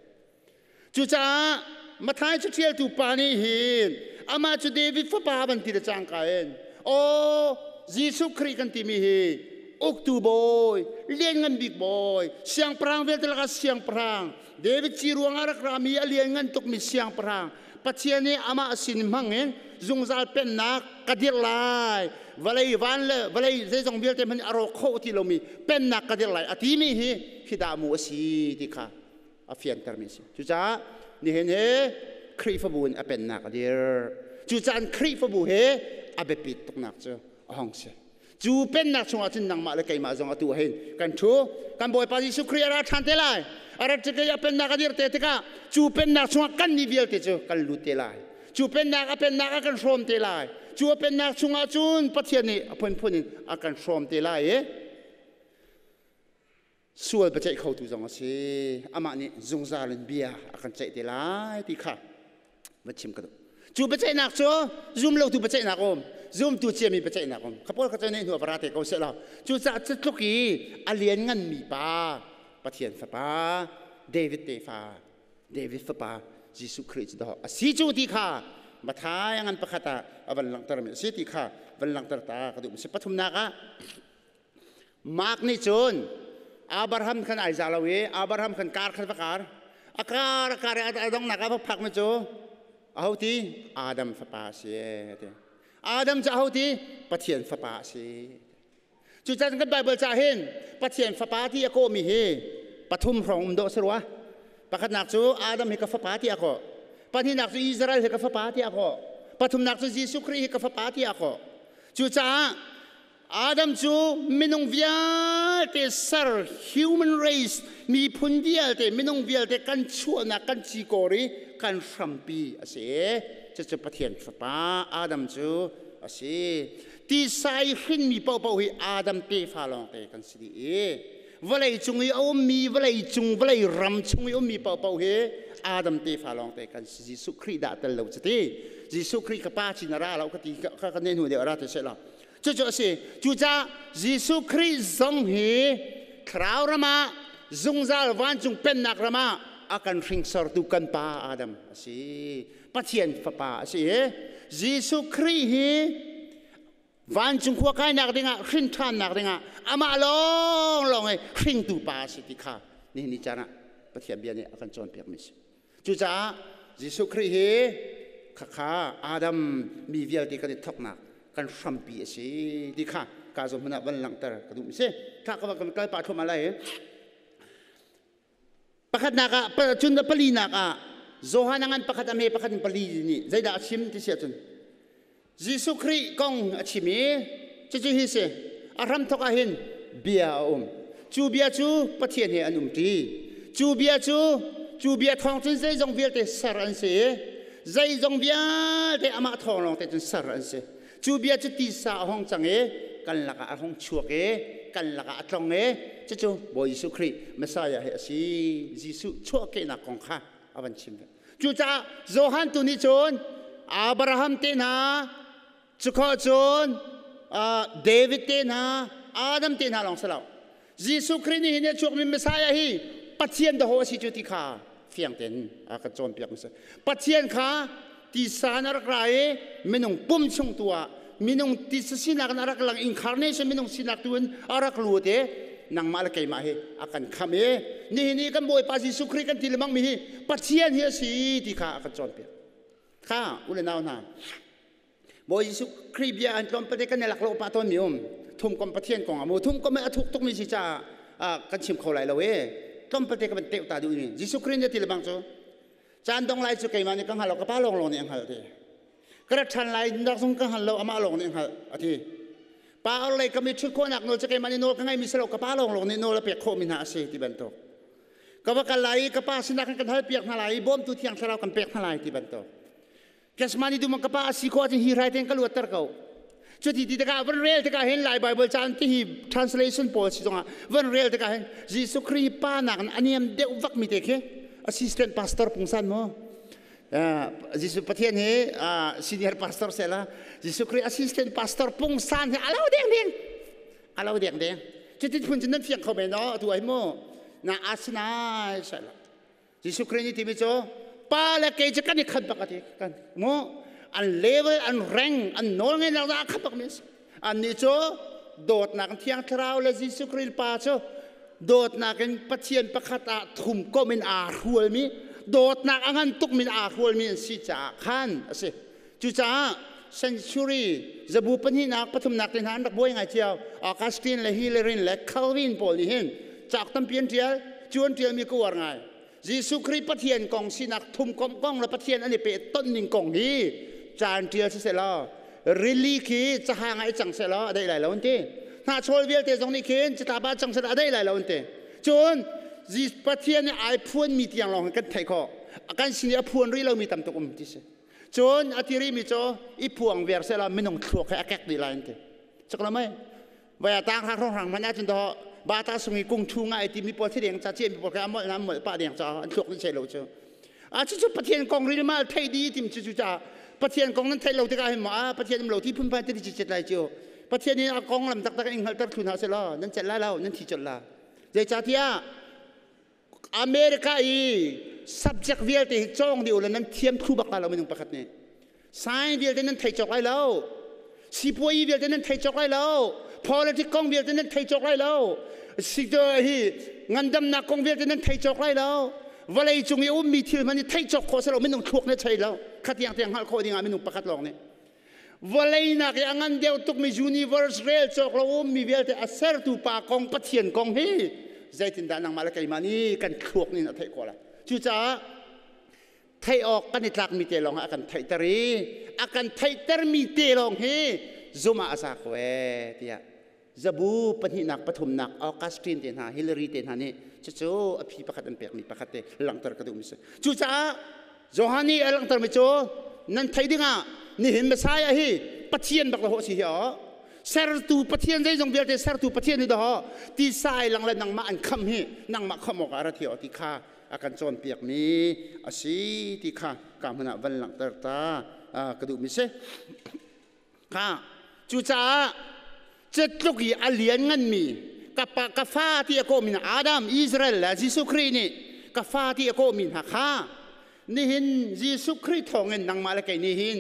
cucaah Mathai caṭialtu pa nih hin amah cu David fapa van ti le cangka in aw Jesuh Khrih kan timi hi uktu bawi lianngan bik bawi siangpahrang vialte lakah siangpahrang David ci ruangah rak rami a lianngan tukmi siangpahrang Pathian nih amah sin hmang in zungzal pennak ka dirh lai vawlei van le vawlei zeizong vialte hmanh a rawk kho ti lomi pennak ka dirh lai a timi hi hi dah mu a si ti kha a fiantermi a si cucaah nihin hi Khrihfabu in a pennak a dir cucaah Khrihfabu he a biapit tuknak cu a hong si Cu pennak chungah cun nangmah le keimah zong atu hin kan ṭhu. Kan Bawipa Jesuh Khrih a ra ṭhan te lai. A rat tik i a pennak a dir te tikah cu pennak chungah kan nih vialte cu kan lut te lai. Cu pennak a pennak a kan hrawm te lai. Cu a pennak chungah cun Pathian nih a phunphun in a kan hrawm te lai i sual biaceih khotu zong a si. Amah nih zungzal in bia a kan ceih te lai ti kha va chim ka duh. Cu biaceihnak cu zumlotu biaceihnak um, zumtu ciami biaceihnak um. Kha pawl kha cu ne hnu va ra te ko seh law. Cucaah cutluk i a liannganmi pa, Pathian fapa, David tefa, David fapa Jesuh Khrih cu dawh a si cu ti kha Mathai a ngan pakhat ah a van langhtermi a si ti kha van langhter ta ka duh. Si pathumnak ah Mark nih cun Abraham khan ai za lo i Abraham khan kar khan va kar. A kar a kar i a donghnak ah va phak mi cu aho ti? Adam fapa a si ti. Adam cu aho ti? Pathian fapa a si. Cucaah kan Bible ca hin Pathian fapa ti a kawhmi hi pathum hrawng um dawh si rua. Pakhatnak cu Adam hi ka fapa ti a kawh. Pahnihnak cu Israel hi ka fapa ti a kawh. Pathumnak cu Jesuh Khrih hi ka fapa ti a kawh. Cucaah Adam cu minung vialte ser human race miphun vialte minung vialte kan chuahnak kan cikawr i kan hrampi a si. Cucu Pathian fapa Adam cu a si. Tisa i hrinmi paohpaoh hi Adam tefa lawngte kan si dih i vawlei cung i a ummi vawlei cung vawlei ram chung i ummi paohpaoh hi Adam tefa lawngte kan si. Jesuh Khrih dah tel lo cuti. Jesuh Khrih ka pa cin a ra lo ka ti ka ka ne hnu deuh a ra ti seh law. Cucu a si. Cucaah Jesuh Khrih zong hi thlarau ram ah zungzal vancung pennak ram ah a kan hringsortu kan pa Adam a si. Pathian fapa a si i Jesuh Khrih hi vancung khua kainak dingah hrin ṭhannak dingah amah lawnglawng hi hringtu pa a si ti kha nihin ni caan ah Pathian bia nih a kan cawnpiakmi a si. Cucaah Jesuh Khrih hi khakha Adam mi vialte kan i thawknak kan hrampi a si ti kha ka zawn hmun ah van langhter ka duh mi si. Kha ka van kal pah thluahmah lai. Pakhatnak ah cun palinak ah Johan a ngan pakhat a me pakhat in pali nih zeidah a chim ti si ahcun Jesuh Khrih kong a chim i cucu hi si a hramthawk ah hin bia a um cu bia cu Pathian he an umṭi cu bia cu cu bia thawng cun zeizong vialte ser an si i zeizong vialte amah thawng lawng te cun ser an si Cu bia cu tisa a hung cang i kan lakah a hung chuak i kan lakah a tlong i cucu Bawi Jesuh Khrih Messiah hi a si. Jesuh chuahkehnak kong kha a van chim ve. Cucaah Johan tu nih cun Abraham te hna, cukhawh cun David te hna, Adam te hna lawng si lo. Jesuh Khrih nih hin a chuakmi Messiah hi Pathian dahawh a si cu ti kha fiang tein a kan cawnpiak mi si. Pathian kha tisa in a rak ra i minung pum chung tu ah minung tisa sinak in a rak lang incarnation minung sinak tu in a rak lut i nangmah le keimah hi a kan kham i nihin i kan Bawipa Jesuh Khrih kan ti lengmang mi hi Pathian hi a si ti kha a kan cawnpiak. Kha u le nau hna Bawi Jesuh Khrih bia an tlawmpate kan i lak lo pah tawn mi um thumkom Pathian kong ah mu thumkom a thuk tuk mi si caah kan chim kho lai lo e tlawmpate ka van teuh ta duh mi Jesuh Khrih nih ti le bang cu caan dong lai cu keimah nih ka hngal lo ka pa lawng lawng nih a hngalh ti ka rat ṭhan lai nak zong ka hngal lo amah lawng nih a hngalh a ti pa or lei ka mi ṭhut khawhnak nawl cu keimah nih nawl ka ngeimi si lo ka pa lawng lawng nih nawl a pek khawh mi hna a si ti bantuk ka va kal lai i ka pa sinah khan kan hal piak hna lai i bawmtu thiang thlarau kan pek hna lai ti bantuk Kesmani dum ka pa a si khawh ahcun hi hrai tein ka luatter ko. Cuti ti tikah van rel tikah hin Lai Bible caan ti hi translation pawl si zongah van rel tikah hin Jesuh Khrih pa nak in a niam deuh vak mi te khi assistant pastor pungsan mu. Jesuh Pathian hi senior pastor sela Jesuh Khrih assistant pastor pungsan hi alo deng deng alo deng deng cuti phun cun nan fiang kho men no tu ai mu na asinai sela Jesuh Khrih nih timi cu pa le kei cu kan i khat bak a ti kan mu an level an rank an nawl ngeihnak dah a khat bak mi a si annih cu dawtnak thiang thlarau le Jesuh Khrih pa cu dawtnak in Pathian pakhat ah thum kom in aa hrualmi dawtnak a ngan tuk min aa hrualmi an si caah khan a si cucaah century zabu pahnihnak pathumnak te hna an rak buai ngai cio Augustine le Hillary le Calvin pawl nih hin cauk tampi an ṭial cu an ṭialmi ka uar ngai Jesuh Khrih Pathian kong sinak thum komh kong le Pathian an i peh ton ning kong hi caan ṭial si seh rili khi cahang ah i cang seh law a daih lai lo an ti hnahchawl vialte zong nih khin catlap ah cang seh a daih lai lo an ti cun Pathian nih ai phuanmi tiang lawng kan theih khawh kan sin i a phuan rih lomi tam tuk um ti si Cun a ti rihmi cu i phuang ver sehla minung thluak he a kek dih lai an ti. Cak lo mei? Vai a tang hrak hrang hmanh ahcun daw bata sung i kung thu ngai ti mi pawl thideng ca cie mi pawl kha a molh na molh pah deng ca an thluak ni sei lo cu. A cu cu Pathian kong ril mal thei di tim cu cu ca Pathian kong nan thei lo tikah hin ma Pathian um lo ti phunphai ti ci cet lai cu. Pathian in a kong lam taktak in hngalhter thlu hna seh law nan celh lai lo nan thi colh la. Zeicahtiah America i subject vialte hi cawng dih ulaw nan thiam thlu bak lai lo minung pakhat nih. Science vialte nan thei cawk lai lo. Sipuayi vialte nan thei cawk lai lo. Politics kong vialte nan thei cawk lai lo. Si hi ngandamnak kong vialte nan thei cawk lai lo. Vawlei cung i ummi thil hmanh i theih cawk khawh si lo minung thluak nih thei lo. Khatiang tiang hngalh khawh dingah minung pakhat lawng nih. Vawlei nak i a ngan deuh tukmi universe rel cawk lo ummi vialte a sertu pa kong Pathian kong hi zeitindah nangmah le keimah nih kan thluak nih a theih khawh lai. Cucaah theih awk kan i tlakmi te lawng ah a kan theihter i a kan theihtermi te lawng hi zum ah a za ko ee tiah zabu pahnihnak pathumnak Augustine te hna Hillary te hna nih cucu a phi pakhat an pekmi pakhat te langhter ka duhmi si. Cucaah Johan nih a langhtermi cu nan theih dingah nihin Messiah hi Pathian bak lo si hi aw sertu Pathian zeizong vialte sertu Pathian hi daw ti sai lang le nangmah an kham hi nangmah kham awk ah ra thi aw ti kha a kan cawnpiakmi a si ti kha ka hmun ah van langhter ta ka duhmi si. Kha cucaah cetluk i a lian nganmi ka pa ka fa ti a kawhmi hna Adam Israel le Jesuh Khrih nih ka fa ti a kawhmi hna kha nihin Jesuh Khrih thawngin nangmah le kei nih hin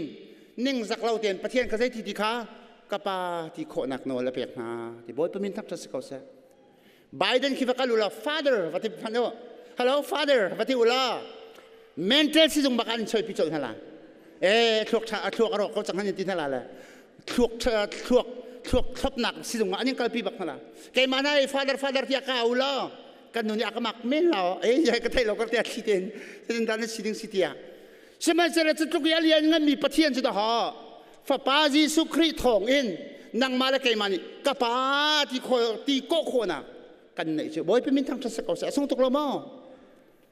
ningzak lo tein Pathian ka zei ti ti kha ka pa ti khawhnak nawl a pek hna ti Bawipa min thangṭhat si ko seh. Biden khi va kal ulaw father va ti hmanh u. Hello father va ti ulaw mental sizung bak an choi pi chol hna la. E thluak tha a thluak a rawk ko cang han ti hna la le thluak thluak thluak thlopnak sizung ah an in kalpi bak hna la. Keimah na father father tiah ka ulaw kan nu nih a ka mak men lo e ya ka thei lo ka tia thli ten sin dan si ding si tia. Sihmanhsehlaw cu tluk i a lian nganmi Pathian cu dahawh Fapa Jesuh Khrih thawng in nangmah le keimah nih ka Pa ti kho ti kawh khawhnak kan neih cu Bawipa min thangṭhat si ko seh. A sung tuk lo maw?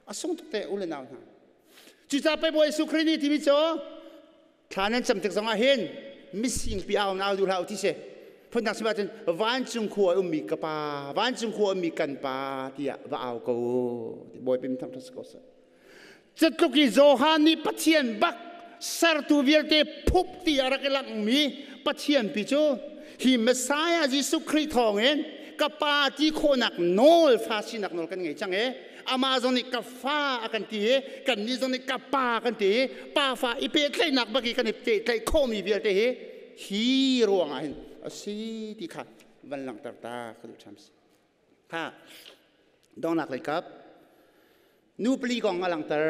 A sung tuk te u le nau hna. Cucaah pei Bawi Jesuh Khrih nih timi cu thla nan cam tik zongah hin mising pi au nau duh hlah u ti si. Phundang sim ahcun vancung khua ummi ka pa, vancung khua ummi kan pa tiah va au ko. Bawipa min thangṭhat si ko seh. Cutluk i Johan nih Pathian bak sertu vialte phup ti a rak i langhmi Pathian pi cu hi Messiah Jesuh Khrih thawngin ka pa ti khawhnak nawl fa sinak nawl kan ngei cang i amah zong nih ka fa a kan ti i kannih zong nih ka pa kan ti i pa fa i pehtlaihnak bak i kan i pehtlaih khawhmi vialte hi hi ruangah hin a si ti kha van langhter ta ka duh ṭham si. Kha dongnak lei kap nu pali kong a langhter.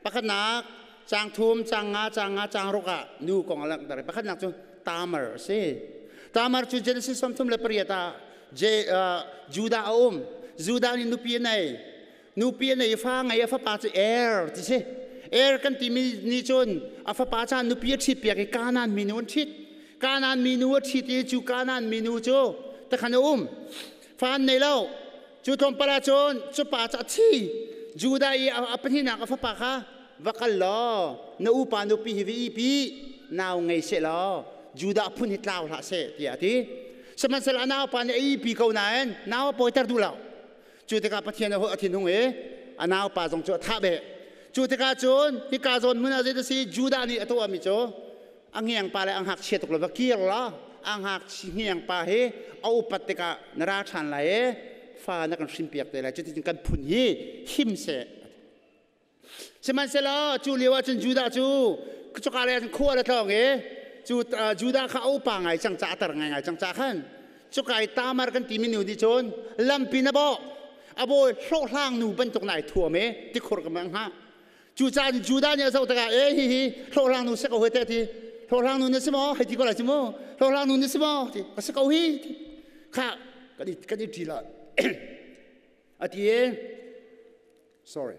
Pakhatnak caang thum, caang nga, caang nga, caang ruk ah nu kong a langhter. Pakhatnak cu Tamar a si. Tamar cu Genesis 38 ah Judah a um. Judah nih nupi a nei. Nupi a nei fa ngei a fapa cu Er ti si. Er kan timi nih cun a fapa ca nupi a ṭhit piak i Kanaan minu an ṭhit. Kanaan minu a ṭhit i cu Kanaan minu cu takhan a um. Fa an nei lo. Cu tlawmpal ah cun cu pa cu a thi. Judah i a pahnihnak a fapa kha va kal law na upa nupi hi va ihpi nau ngei seh law Judah phun hi tlau hlah seh tiah a ti. Sihmanhsehlaw a naupa nih a ihpi ko nain nau a pawiter duh lo. Cu tikah Pathian a thinhung i a naupa zong cu a thah beh. Cu tikah cun hika zawn hmun ah zei si Judah nih a tuahmi cu a ngengpa le a ngakchia tuk lo va kir law a ngakchia pa hi a upat tikah na ra ṭhan lai i fa na kan hrinpiak te lai cuticun kan phun hi him seh. Sihmanhsehlaw cu lio ah cun Judah cu cuka lei ah cun khua a tlawng i cu Judah kha a upa ngai cang ca a tar ngaingai cang ca khan cuka i Tamar kan timi nu nih cun lampi na bawh a bawi hlawhhlang nu bantuk na ai thuam i tikhur ka mang hngah. Cucaah Judah nih a zoh tikah e hihi hlawhhlang nu si ko hoi te ti hlawhhlang nu na si maw hei ti ko lai si mu hlawhhlang nu na si maw ti ka si ko hi ti kha kan i kan i ṭi la a ti i sorry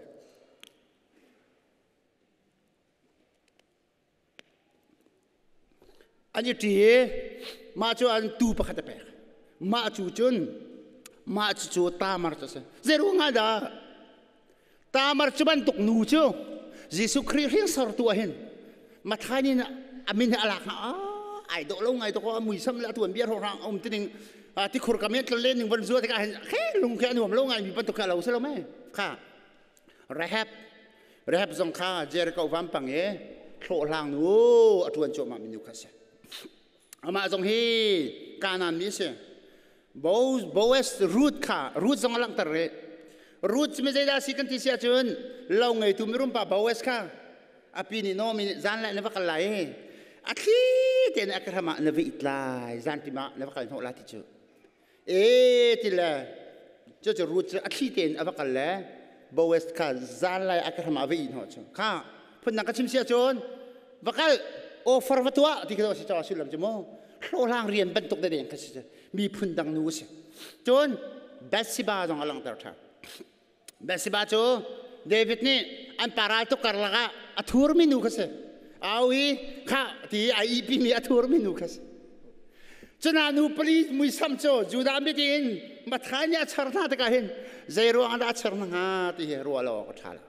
An i ṭi i mah cu an tuu pakhat a pek. Mah cu cun mah cucu Tamar cu a si. Zeiruang ah dah Tamar cu bantuk nu cu Jesuh Khrih hringsortu ah hin Matthai nih a min hi a lak hna ai dawh lo ngai dawh a muisam le a tuanbia hrawkhrang a um tining tikhur kam in tlon len ning von zua tikah hin khe lung khi a nuam lo ngai mi bantuk kha lo si lo mei kha Rahab Rahab zong kha Jericho vampang i hlawhhlang nu a ṭuan cuahmah mi nu kha a si. Amah zong hi Kanaan mi a si. Boaz Ruth kha Ruth zong a langhter rih. Ruth cu mi zeidah a si kan ti si ahcun lo ngeitu mirumpa Boaz kha a pi nih Naomi nih zan lai na va kal lai i a thli tein a ka hram ah na va it lai zan tim ah na va kal hnawh lai ti cu. E ti le cu Ruth cu a thli tein a va kal le Boaz kha zan lai a ka hram ah va ih hnawh cu kha phundang ka chim si ahcun va kal offer va tuah ti kha si caw sullam cu mu hlawhlang rian bantuk de deng kha si mi phun dang nu si. Cun Bathsheba zong a langhter ṭhan. Bathsheba cu David nih an paral tuk karlak ah a thurmi nu kha si. Au i kha ti a ihpimi a thurmi nu kha si. Cuna nu pali muisam cu Judah mit in Mathai nih a char hna tikah hin zei ruang dah a char hna hnga ti hi ruah lo awk a ṭha lo.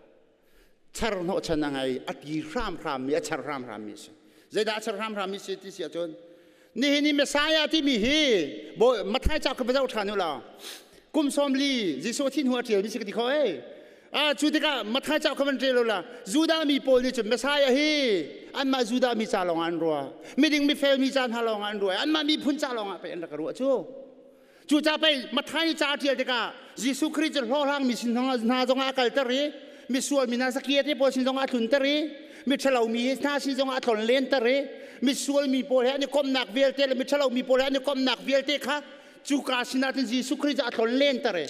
Char hnawhchan a ngei, a ti hramhrammi, a char hramhrammi a si. Zeidah a char hramhrammi si ti si ahcun nihin i Messiah timi hi Mathai ca ka va zoh ṭhan u law kum 40 Jesuh thi hnu a ṭialmi si ka ti kho ei. Ah, cu tikah Mathai ca ka van ṭial lo la Judah mi pawl nih cun Messiah hi anmah Judah mi ca lawngah an ruah. Miding mifel mi ca hna lawngah an ruah. Anmah miphun ca lawngah pei an rak ruah cu. Cu ca pei Mathai ca a ṭial tikah Jesuh Khrih cu hlawhhlang mi sin hna zongah a kalter i misual mi hna Zakia te pawl sin zongah a tlunter i miṭhalo mi hna sin zongah a tlon lenter i misual mi pawl he an i komhnak vialte le miṭhalo mi pawl he an i komhnak vialte kha cuka sinah cun Jesuh Khrih cu a tlon lenter i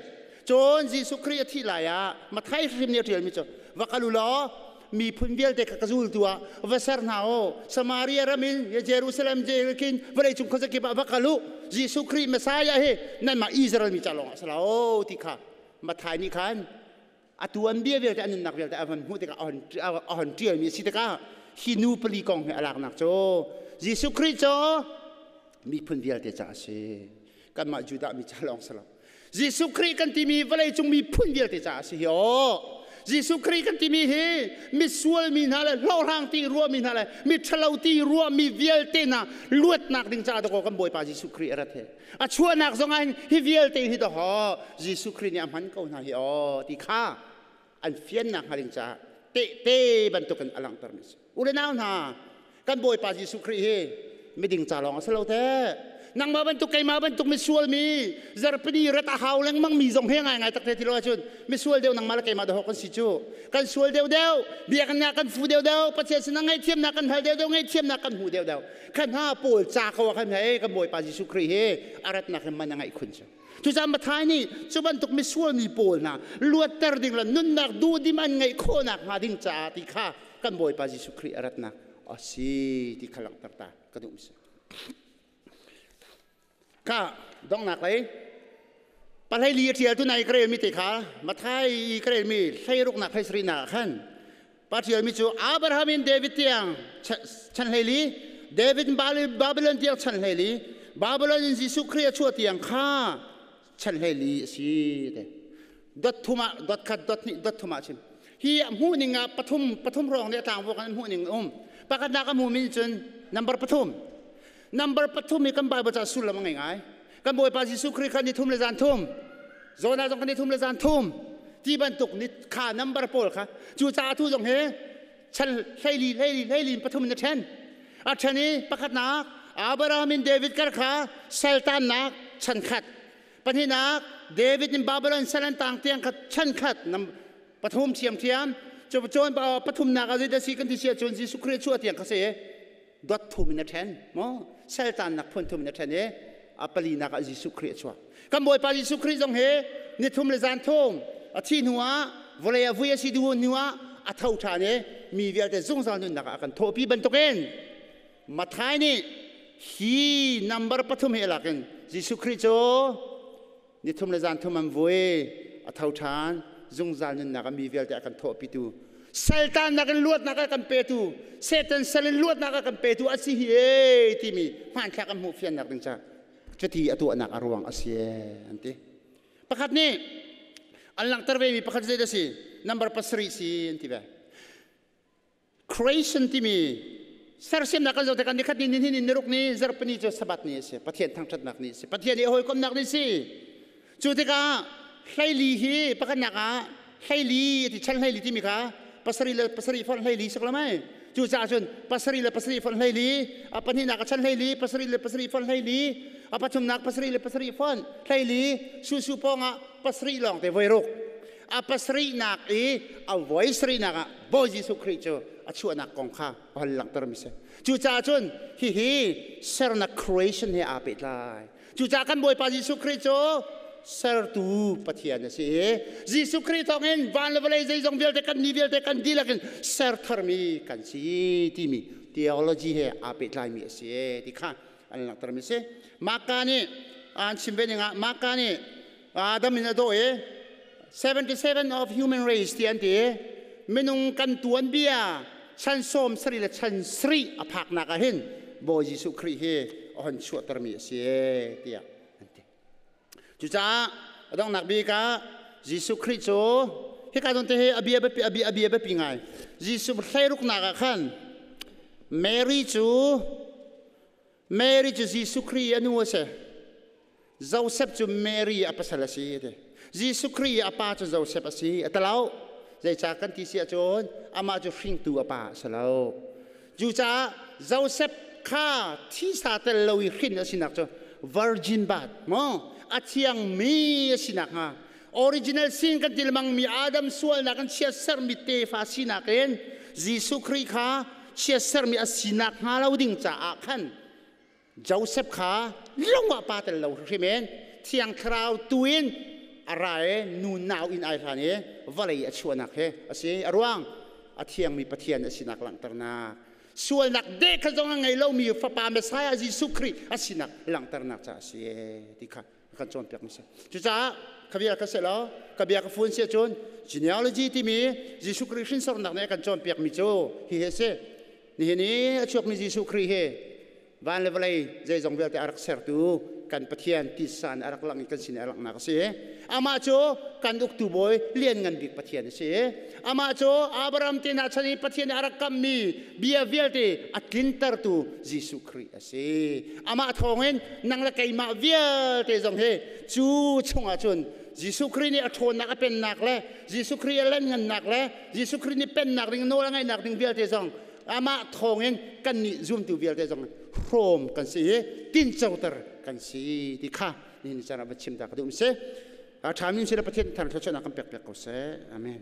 cun Jesuh Khrih a thih lai ah Mathai hrim nih a ṭialmi cu va kal u law miphun vialte kha ka zultu ah va ser hna u. Samaria ram in Jerusalem khin vawlei cung khuazakip ah va kal u. Jesuh Khrih Messiah hi nanmah Israel mi ca lawng ah si lo ti kha Mathai nih khan a tuanbia vialte a nunnak vialte a van hmuh tikah a hon ṭialmi a si tikah hi nu pali kong hi a laknak cu Jesuh Khrih cu miphun vialte ca a si. Kanmah Judah mi ca lawng si lo. Jesuh Khrih kan timi vawleicung miphun vialte caah a si hi aw. Jesuh Khrih kan timi hi misual mi hna le hlawhhlang ti ruahmi hna le miṭhalo ti ruahmi vialte hna luatnak ding caah dakaw kan Bawipa Jesuh Khrih a rat hi. A chuahnak zong ah hin hi vialte hi dakaw Jesuh Khrih nih a hman ko hna hi aw ti kha an fiannak hnga ding caah tehte bantukin a langhtermi a si. U le nau hna, kan Bawipa Jesuh Khrih hi miding ca lawng a si lo te. Nangmah bantuk keimah bantuk misual mi zarpini rat a hau lengmang mi zong he ngai ngai tak te ti lo ahcun misual deuh nangmah le keimah dahawk kan si cu. Kan sual deuh deuh, biakinn ah kan fu deuh deuh, Pathian sinah ngaihthiamnak kan hal deuh deuh, ngaihthiamnak kan hmu deuh deuh. Kha hna pawl ca ko ah khan hei kan Bawipa Jesuh Khrih hi a ratnak in man a ngaih khun cu. Cucaah Mathai nih cu bantuk misual mi pawl hna luatter ding le nunnak duhdim an ngeih khawhnak hnga ding caah ti kha kan Bawipa Jesuh Khrih a ratnak a si ti kha langhter ta ka duh si. Ka donghnak lei pahlei li a ṭial tu nai ka relmi te kha Mathai i ka relmi hleiruknak hleisarihnak ah khan pa ṭialmi cu Abraham in David tiang chan hleili, David in Babylon tiang chan hleili, Babylon in Jesuh Khrih a chuah tiang kha chan hleili a si te. Dot thum ah dot khat dot hnih dot thum ah chim. Hi a hmuh ning ah pathum pathum hrawng nih a tlangvuak an hmuh ning um. Pakhatnak a hmu min cun number pathum. Number pathum hi kan Bible ca sullam a ngei ngai. Kan Bawipa Jesuh Khrih kha ni thum le zan thum. Jonah zong kha ni thum le zan thum. Ti bantuk ni kha number pawl kha cu caah tu zong hi chan hleili hleili hleili in pathum in a ṭhen. A ṭhen i pakhatnak Abraham in David kar kha saltannak chan khat. Pahnihnak David in Babylon sal an tang tiang kha chan khat pathum thiamthiam. Cu cun pathumnak ah zeidah si kan ti si ahcun Jesuh Khrih chuah tiang kha si. Dot thum in a ṭhen maw saltannak phun thum in a ṭhen i a palinak ah Jesuh Khrih a chuak. Kan Bawipa Jesuh Khrih zong hi ni thum le zan thum a thi hnu ah vawlei a vui a si duh hnu ah a tho ṭhan i mi vialte zungzal nunnak ah a kan thawhpi bantukin Mathai nih hi number pathum hi a lak in Jesuh Khrih cu ni thum le zan thum an vui a tho ṭhan zungzal nunnak ah mi vialte a kan thawhpitu saltannak in luatnak a kan petu Satan sal in luatnak a kan petu a si hi e timi hmanthlak an hmuh fiannak ding ca cuti a tuahnak a ruang a si an ti. Pakhat nih an langhter ve mi pakhat zei dah si? Number 7 si an ti ve. Creation timi sersiamnak kan zoh tikah nikhat ni ni ni ruk ni zarhpini cu Sabbath ni a si. Pathian thangṭhatnak ni a si. Pathian i hawikomhnak ni a si. Cu tikah hleili hi pakhatnak ah hleili ti chan hleili timi kha pasarih le pasarih fonh hleili sak lamai. Cucaah cun pasarih le pasarih fonh hleili, a pahnihnak a chan hleili, pasarih le pasarih fonh hleili, a pathumnak pasarih le pasarih fonh hleili, susu pawngah pasarih lawng te voi ruk. A pasarihnak i a voi sarihnak ah Bawi Jesuh Khrih cu a chuahnak kong kha a hon langhter mi si. Cucaah cun hihi sernak creation he aa pehtlai. Cucaah kan Bawipa Jesuh Khrih cu sertu Pathian a si i Jesuh Khrih thawngin van le vawlei zeizong vialte kan ni vialte kan dihlak in ser tharmi kan si timi theology he aa pehtlaimi a si ti kha an langhtermi a si. Maka nih an chim ve ning ah Maka nih Adam in a daw i 77 of human race ti an ti i minung kan tuanbia chan 70 le chan sarih a phaknak ah hin Bawi Jesuh Khrih hi a hon chuahtermi a si tiah an ti. Cucaah a donghnak bik ah Jesuh Khrih cu hika zawn te hi a bia biapi a bia a bia biapi ngai. Jesuh hleiruknak ah khan Mary cu Mary cu Jesuh Khrih a nu a si. Joseph cu Mary a pasal a si ti. Jesuh Khrih a pa cu Joseph a si. A talo. Zeicah kan ti si ahcun amah cu hringtu a pa a si lo. Cucaah Joseph kha thisa tel lo i hrin a sinak cu virgin birth maw a thiangmi a sinak hnga original sin kan ti lemangmi Adam sualnak in chiatsermi tefa sinak in Jesuh Khrih kha chiatsermi a sinak hnga lo ding caah khan Joseph kha lung ah pa tel lo hrim in Thiang Thlarau tu in a ra i nu nau in ai hlan i vawlei a chuahnak hi a si. A ruang a thiangmi Pathian a sinak langhternak sualnak deh kha zong a ngei lomi fapa Messiah Jesuh Khrih a sinak langhternak caah a si ti kha kan cawnpiak mi si. Cucaah ka bia ka selaw ka bia ka fun si ahcun genealogy timi Jesuh Khrih hrinsornak nih a kan cawnpiak mi cu hi hi a si. Nihin i a chuakmi Jesuh Khrih hi van le vawlei zeizong vialte a rak sertu kan Pathian tisa nih a rak langh i kan sin i a langhnak a si. Amah cu kan uktu bawi lianngan bik Pathian a si. Amah cu Abraham te hna chan i Pathian nih a rak kammi bia vialte a tlintertu Jesuh Khrih a si. Amah thawngin nang le keimah vialte zong hi cu chungah cun Jesuh Khrih nih a ṭhawnnak a pennak le Jesuh Khrih a lianngannak le Jesuh Khrih nih pennak ding nawl a ngaihnak ding vialte zong amah thawngin kannih zumtu vialte zong hrawm kan si i tincoter kan si ti kha nihin caan ah va chim ta ka duh si. A ṭhami si le Pathian thar thluachuahnak kan pek piak ko seh. Amen.